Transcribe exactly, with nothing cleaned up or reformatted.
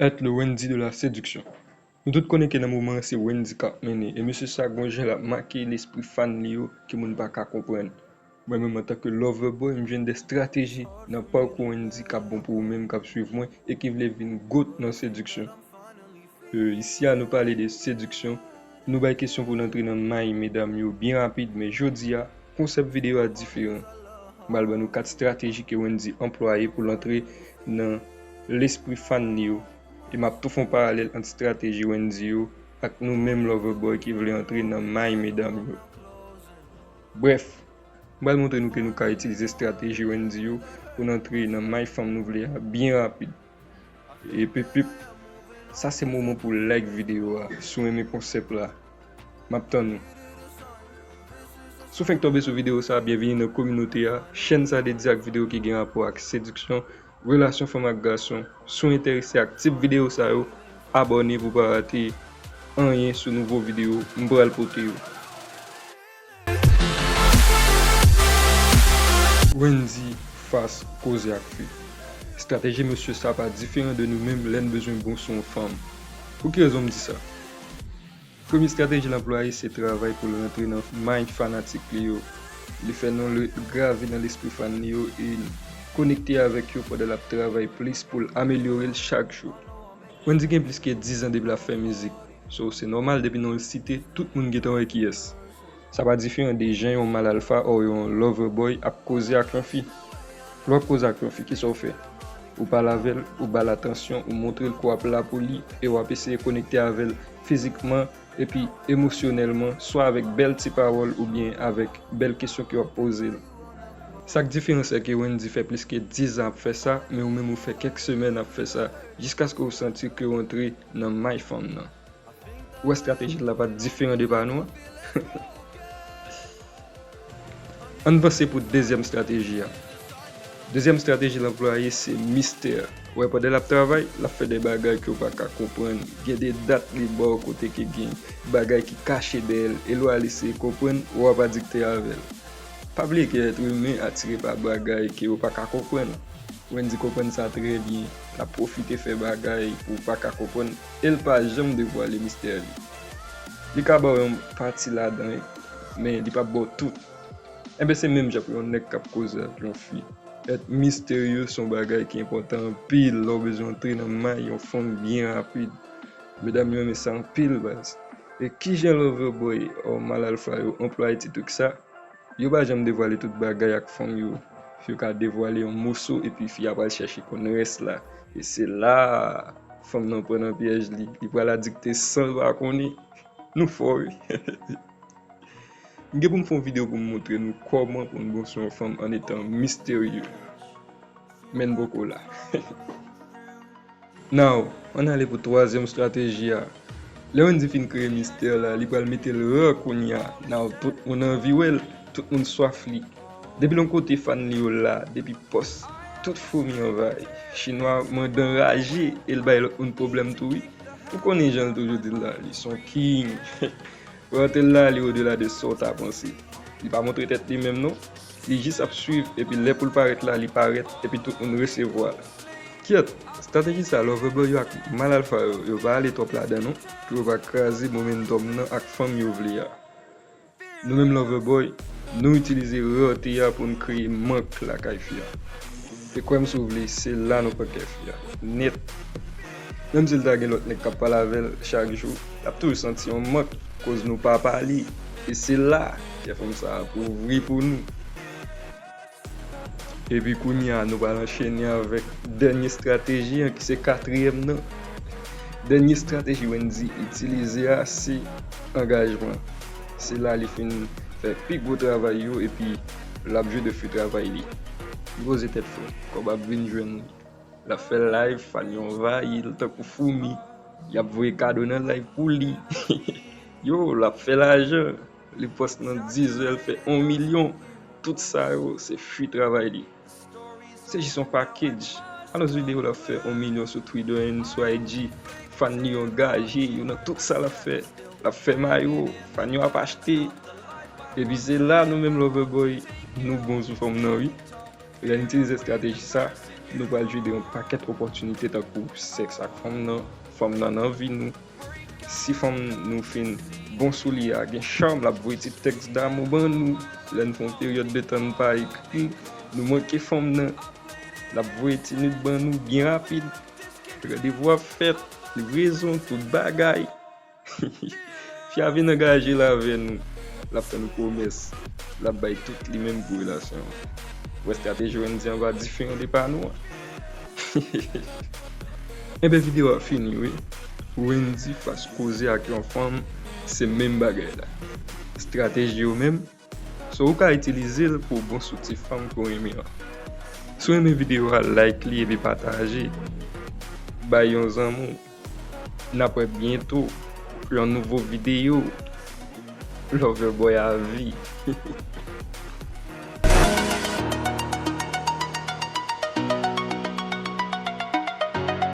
Être le Wendyy de la séduction. Nou tout konnen ke nan moman an se Wendyy k ap mennen, e mesye sa gon jan l ap make lespri fan li yo ke moun pa ka konprann. Mwen menm antanke lover boy, m jwenn de estrateji nan pakou Wendyy k ap bon pou ou menm k ap swiv mwen e ki vle vin goat nan sediksyon. E, isi a nou pale de sediksyon, nou bay kesyon pou n antre nan may medam yo byen rapid, men jodi a, konsèp videyo a diferan. M pral ban nou kat estrateji ke Wendyy anplwaye pou l antre nan lespri fan li yo. E m ap tou fè yon paralèl ant estrateji Wendyy yo ak nou menm lover boy ki vle antre nan may medam yo. Brèf, m pral montre nou ke nou ka itilize estrateji Wendyy yo pou n antre nan may fanm nou vle a byen rapid. E pip pip, sa se moman pou like videyo a si w renmen konsèp la. M ap tann ou. Si w fenk tonbe sou videyo sa, byenvini nan kominote a. Chèn sa dedye ak videyo ki gen rapò ak sediksyon, relasyon fanm ak gason. Si w enterese ak tip videyo sa yo, abòne pou w pa rate anyen sou nouvo videyo m pral pote yo. Wendyy fas koze ak fi. Estrateji mesye sa pa diferan de nou menm lè n bezwen bon sou yon fanm. Pou ki rezon m di sa? Premye estrateji l anplwaye se travay pou l rantre nan may fanatik li yo. Li fè non l grave nan lespri fan li yo e konekte avèk yo pandan l ap travay plis pou l amelyore l chak jou. Wendyy gen plis ke diz an depi l ap fè mizik. So, se nòmal depi non l site, tout moun gentan wè kiyès. Sa pa diferan de jan yon mal alfa or yon lover boy ap koze ak yon fi. Lè w ap koze ak yon fi, kisa w fè? Ou pale avè l, ou ba l atansyon, ou montre l ke w ap la pou li, e w ap eseye konekte avè l fizikman, epi emosyonèlman, swa avèk bèl ti pawòl oubyen avèk bèl kesyon ke w ap poze l. Sa k diferan, se ke Wendyy fè plis ke diz an ap fè sa, men ou menm ou fè kèk semèn ap fè sa, jiskaske w santi ke w antre nan may fanm nan. Ou wè estrateji l la pa t diferan de pa nou an? Ann vanse pou dezyèm estrateji a. Dezyèm estrateji l anplwaye se mistè. Ou wè, pandan l ap travay, l ap fè de bagay ke w pa ka konprann. Gen de dat li ba w kote ke gen bagay ki kache dèyè l, e lè w al eseye konprann, w ap adikte avè l. Pa bliye ke èt imen atire pa bagay ke w pa ka konprann. Wendyy konprann sa trè byen. L ap pwofite fè bagay pou w pa ka konprann e l pa janm devwale mistè li. Li ka ba w yon pati ladan, men li p ap ba w tout. Enben, se menm jan pou yon nèg k ap koze ak yon fi. Èt misterye se yon bagay ki enpòtan anpil lè w bezwen antre nan may yon fanm byen rapid. Medam yo renmen sa anpil, baz. E kijan lover boy or mal alfa yo anplwaye ti trik sa? Yo pa janm devwale tout bagay ak fanm yo. Yo ka devwale yon moso epi fi a pral chèche konn rès la. E se la a fanm nan pran nan pyèj li. Li pral adikte san l pa konnen. Nou fò, wi. M gen pou m fè yon videyo pou m montre nou kòman pou n bon sou yon fanm an etan misterye. Men n poko la. Now, ann ale pou twazyèm estrateji a. Lè Wendyy fin kreye mistè la, li pral mete l rare kounye a. Now, tout moun anvi wè l, tout moun swaf li. Depi l yon kote, fan li yo la, depi pòs, tout foumi anvayi. Chinwa mandan raje e l bay lòt moun pwoblèm tou, wi. Ou konnen jan l toujou di l la, li s on king. Rarete l la ale odela de sa w ta panse. Li pa montre tèt li menm non. Li jis ap swiv, epi lè pou l parèt la, li parèt, epi tout moun resevwa l. Kyèt, estrateji sa lover boy yo ak mal alfa yo, yo pa ale twòp ladan non, pou yo pa kraze momentum nan ak fanm yo vle a. Nou menm lover boy, nou itilize rarete a pou n kreye mank lakay fi a. E kwè m si w vle, se la nou pran kè fi a. Nèt. Menm si l ta gen lòt nèg k ap pale avè l chak jou, l ap toujou santi yon mank, koz nou pa pale. E se la kè fanm sa ap ouvri pou nou. Epi kounye a, nou pral anchene avèk dènye estrateji an, ki se katriyèm nan. Dènye estrateji Wendyy itilize a, se angajman. Se la li fin fè pi gwo travay yo, epi l ap jwi de fwi travay li. Li poze tèt fò, kòb ap vin jwenn li. L ap fè live, fan yo anvayi l tankou foumi. Y ap voye kado nan live pou li. Yo, l ap fè lajan. Li pòs nan diz zè, l fè yon milyon. Tout sa yo, se fwi travay li. Se jis yon package. Alòs videyo l ap fè yon milyon sou Twitter and sou I G. Fan li yo angaje, yo nan tout sa l ap fè. L ap fè mayo, fan yo ap achte. Epi se la nou menm lover boy, nou bon sou fanm nan wi. Lè n itilize estrateji sa, Nou pral jere yon pakèt opòtinite tankou sèks ak fanm nan, fanm nan nan vi nou. Si fanm nou fin bon sou li a, gen cham, l ap voye ti tèks damou ban nou. Lè n fè yon peryòd de tan n pa ekri, nou manke fanm nan, l ap voye ti nud ban nou byen rapid. Randevou ap fèt, livrezon, tout bagay. Fi a vin angaje l avè nou. L ap fè nou pwomès. L ap bay tout li menm pou relasyon an. Ou wè estrateji Wendy an pa diferan de pa nou an? Enben, videyo a fini, wi. Wendy fas koze ak yon fanm, se menm bagay la. Estrateji yo menm, so ou ka itilize l pou w bon sou ti fanm ke w renmen an. Si w renmen videyo a, like li epi pataje. Bay yon zanmi w. N ap wè byento pou yon nouvo videyo. Loverboy a vi.